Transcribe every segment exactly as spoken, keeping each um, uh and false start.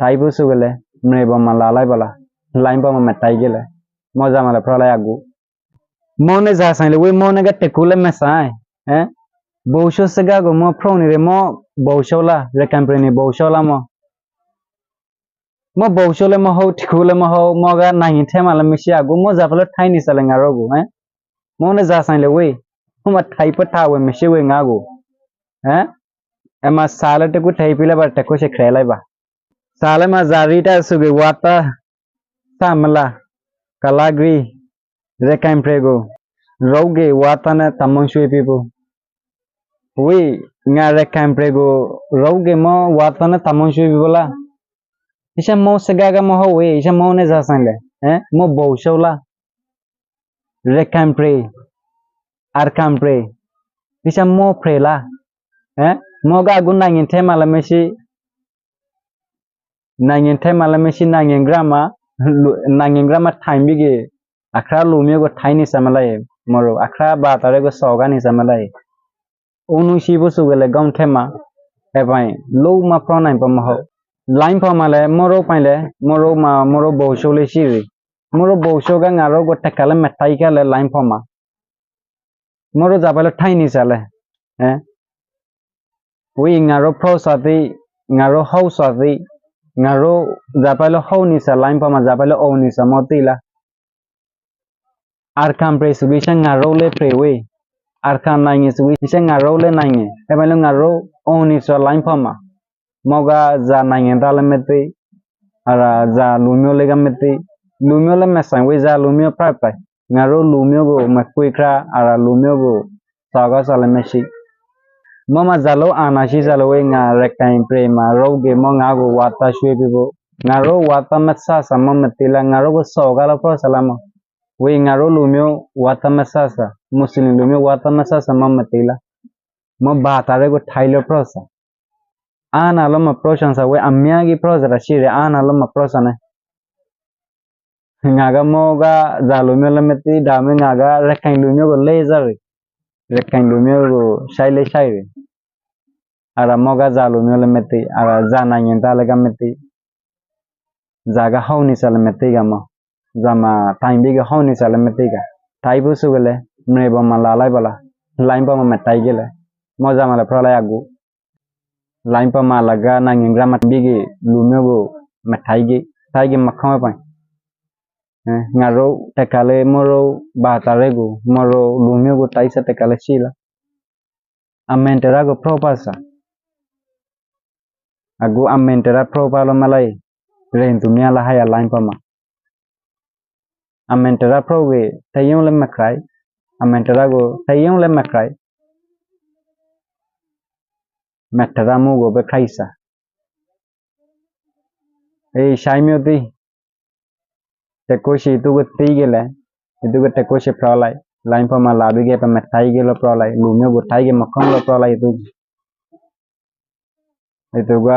ထံဖိဆူၣ်ကလဲၣ်, မ့ၢ်ဘီမၤလၢ်လၢ်ဘၣ်လၢ်, လိုင်းပေါ်မှာ မထံကလဲၣ်, မ့ၢ်ဇာမၤလၢ်ဖျီလၢ်အဂုၢ်, မ့ၢ်န့ၣ်ဇာဆိုင်လၢဝဲ မ့ၢ်န့ၣ်ကတကူလၢမဲာ်ဆှး, ဟဲ, ဗိုလ်ချုပ်စ့ၢ်ကီးကမ့ၢ်ဖျီန့ၣ်ရ့ၣ် မ့ၢ်ဗိုလ်ချုပ်လၢ်, ရခိုင်ပြည်နယ်ဗိုလ်ချုပ်လၢ်မ့ၢ် မ့ၢ်ဗိုလ်ချုပ်လၢမ့ၢ်ဟီၣ်, ထံခိလၢမ့ၢ်ဟီၣ်, မ့ၢ်ဂၤ နိုင်ငံထဲမှာလည်းမရှိအဂုၢ်, မ့ၢ်ဇာဖျီလၢထံန့ၢ်စၢၤလၢ် ငါရောဂိၢ်, ဟဲ, မ့ၢ်န့ၣ်ဇာဆိုင်လၢဝဲ, မ့ၢ်မထံပတာ်ဝဲ မရှိဝဲ ငါဂိၢ်, ဟဲ, အမၤစၢၤလၢတကူထံဖဲလၢ်ဘၣ် တကူဆဲးခြဲးလၢ်ဘၣ်, စၢၤလၢ်မၤ ဇာရံတၢ်ဆူၣ်ဂ့ၤဝါသး, ဆၢမလၢ်, ကလါကရံၣ်, ရခိုင်ပြည်ကို ရိုးကဲဝါသနာ တမုံရွှေပြည် ဝဲ, ငါ ရခိုင်ပြည်ကို ရိုးကဲမ့ၢ်ဝါသနာ တမုံရွှေပြည် လၢ်, အံၤမ့ၢ်စ့ၢ်ကီးကမ့ၢ်ဟီၣ်ဝဲ, အံၤမ့ၢ်န့ၣ်ဇာဆိုင်လဲၣ်, ဟဲ, မ့ၢ်ဗိုလ်ချုပ်လၢ်, ရခိုင်ပြည်, အာရကန်ပြည်, အံၤမ့ၢ်ပြည်လၢ်, ဟဲ, မ့ၢ်ဂၤအဂုၢ် နိုင်ငံထဲမှာလည်းမရှိ နိုင်ငံထဲမှာလည်းမရှိ နိုင်ငံခြားမှာ, လူ-, နိုင်ငံခြားမှာထိုင်ပြီးက့ၤ အခရလူမျိုးကို ထိုင်နေစမလဲၣ်, မ့ၢ်ရိုး အခရဘာသာတွေကို စော်ကားနေစမလဲၣ်, ဦးနုရှီးဖိဆူၣ်ကလဲၣ် ခေါင်းထဲမှာ, အဲပိုင် လုံးမဖျီနိုင်ပါမဟုတ်, လိုင်းပေါ်မှာလည်း မ့ၢ်ရိုးပိုင်လည်း မ့ၢ်ရိုးမှာ မ့ၢ်ရိုးဗိုလ်ချုပ်လေးရှိရယ်, မ့ၢ်ရိုးဗိုလ်ချုပ်က ငါတို့ကို တကယ်လည်း မထိုင်ကလဲၣ် လိုင်းပေါ်မှာ မ့ၢ်ရိုး ဇာပိုင်လၢထိုင်နေစလဲၣ်, ဟဲ, ဝဲ ငါတို့ဖျီစၢၤသ့, ငါတို့ဟီၣ်စၢၤသ့, ငါတို့ ဇာပိုင်လၢဟီၣ်နေစၢၤ လိုင်းပေါ်မှာ ဇာပိုင်လၢအိၣ်နေစၢၤ မ့ၢ်သ့လၢ်, အာရကန်ပြည်ဆိုပြီး အံၤ ငါတို့လည်းပြည်ဝဲ, အာရကန်နိုင်ငံဆိုပြီး အံၤ ငါတို့လည်းနိုင်ငံ, အဲပိုင်လၢ ငါတို့အိၣ်နေစၢၤ လိုင်းပေါ်မှာ, မ့ၢ်ဂၤ ဇာနိုင်ငံသားလည်းမသိ, အရ ဇာလူမျိုးလည်းကမသိ, လူမျိုးလည်းမဆိုင်ဝဲ ဇာလူမျိုးဖြစ်တယ်, ငါတို့လူမျိုးကို မခွဲခြား, အရ လူမျိုးကို စော်ကားစရာလည်းမရှိ, မ့ၢ်မၤ ဇာလိုအာဏာရှိစလဲၣ်ဝဲ ငါ ရခိုင်ပြည်မှာ ရိုးကဲမ့ၢ် ငါ့ကို ဝါသနာရွှေပြည် ငါတို့ဝါသနာ မစၢၤစၢၤ မ့ၢ်မသိလၢ်, ငါတို့ကို စော်ကားလၢဖျီစၢၤလၢ်မ့ၢ်, ဝဲ ငါတို့လူမျိုး ဝါသနာ မစၢၤစၢၤ, မွတ်စလင်လူမျိုး ဝါသနာ မစၢၤစၢၤ မ့ၢ်မသိလၢ်, မ့ၢ်ဘာသာတွေကို ထိုင်လၢဖျီစၢၤ, အာဏာလၢမဖျီစၢၤစၢၤဝဲ အများကြီးဖျီစၢၤတၢ်ရှိတယ်, အာဏာလၢမဖျီစၢၤန့ၣ်, ငါက မ့ၢ်ဂၤ ဇာလူမျိုးလည်းမသိ, ဒါပေမဲ့ ငါက ရခိုင်လူမျိုးကို လေးစားတယ်, ရခိုင်လူမျိုးကို ချစ်လည်းချစ်တယ်, အရ မ့ၢ်ဂၤ ဇာလူမျိုးလည်းမသိ, အရ ဇာနိုင်ငံသားလည်းကမသိ, ဇာက ဟီၣ်နေစၢၤလည်းမသိကမ့ၢ်, ဇာမှာထိုင်ပြီးက ဟီၣ်နေစၢၤလည်းမသိက, ထံဖိဆူၣ်ကလဲၣ်, မ့ၢ်ဘီမၤလၢ်လၢ်ဘၣ်လၢ်, လိုင်းပေါ်မှာ မထိုင်ကလဲၣ်, မ့ၢ်ဇာမၤလၢ်ဖျီလၢ်အဂုၢ်, လိုင်းပေါ်မှာ လၢ်ဂၤ နိုင်ငံခြားမှာပြီးက့ၤ လူမျိုးကို မထိုင်က့, ထိုင်က့ မခံဝဲပိုင်, ငါတို့ တကယ်လည်း မ့ၢ်ရိုး ဘာသာတွေကို မ့ၢ်ရိုး လူမျိုးကို ထိုင်စၢၤ တကယ်လည်းရှိလၢ်, အမှန်တရားကို ဖျီပာ်စၢၤ, အခု အမှန်တရား ဖျီပာ်လီၤမ့ၢ်လၢ်အံၤ, ရန်သူများ လၢဟဲယၤ လိုင်းပေါ်မှာ, အမှန်တရား ဖျီက့ၤ တရုံလည်းမကြိုက်, အမှန်တရားကို တရုံလည်းမကြိုက်, မှန်တရားမှုကိုပဲ ကြိုက်စၢၤ, အေး ရှိုင်းမျိုးသမီး, တကူဆံး သူကသံက့ၤလဲၣ်, သူက တကူဆံး ဖျီလီၤ, လိုင်းပေါ်မှာ လာပြီးက့ၤ ပမထိုင်က့ၤလီၤ ဖျီလီၤ, လူမျိုးကို ထိုင်က့ၤ မခံလီၤ ဖျီလီၤ, သူက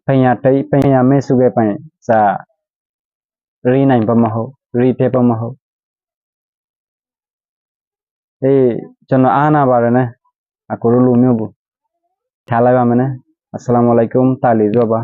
ပညာတတ်, ပညာမဲ့သူက ပင်စ ရင်းနိုင်ပါမဟုတ်, ရင်းထဲပါမဟုတ်, အေး ကျွန်တော် အားနာပါတယ်နော်, အခုလို လူမျိုးကို ထားလိုက်ပါမယ်နော်, အစလမ်ဝါလီကွမ်, တၢ်လီၤဆီပါ.